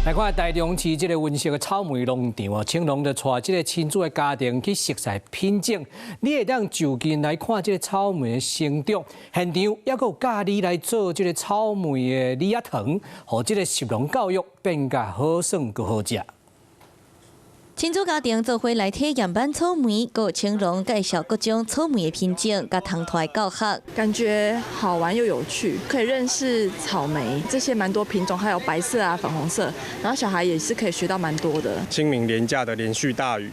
來看台中市這个溫室的草莓農場哦，青農就帶這个親子的家庭去熟悉品種，你會當就近來看這个草莓的成長，現場猶閣有教你來做這个草莓的李仔糖，予這个食農教育變甲好耍閣好食。親子家庭做伙來體驗挽草莓，閣有青農介紹各種草莓的品種，佮糖脫的教學。感覺好玩又有趣，可以認識草莓這些蠻多品種，還有白色啊、粉紅色，然後小孩也是可以學到蠻多的。清明連假的連續大雨，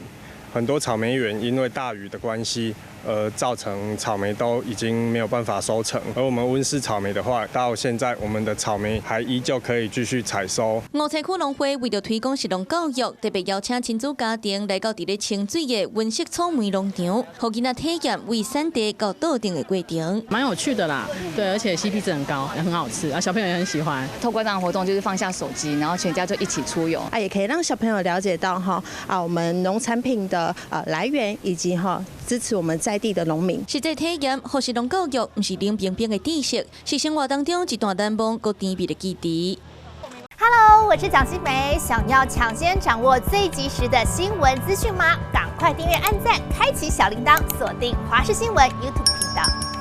很多草莓園因為大雨的關係，而造成草莓都已經沒有辦法收成。而我們溫室草莓的話，到現在我們的草莓還依舊可以繼續採收。梧棲區農會為著推廣食農教育，特別邀請親子家庭來到佇咧清水的溫室草莓農場，予囡仔體驗為產地到桌頂的過程。蠻有趣的啦，對，而且 CP 值很高，也很好吃，啊，小朋友也很喜歡。透過這樣活動，就是放下手機，然後全家就一起出遊。啊，也可以讓小朋友了解到哈啊，我們農產品的來源以及哈支持我們在地的農民。實際體驗，予食農教育，毋是冷冰冰的知識，是生活當中一段難忘閣甜蜜的記憶。 Hello，我是蔣新梅，想要搶先掌握最及時的新聞資訊嗎？趕快訂閱、按讚、開啟小鈴鐺，鎖定華視新聞 YouTube 頻道。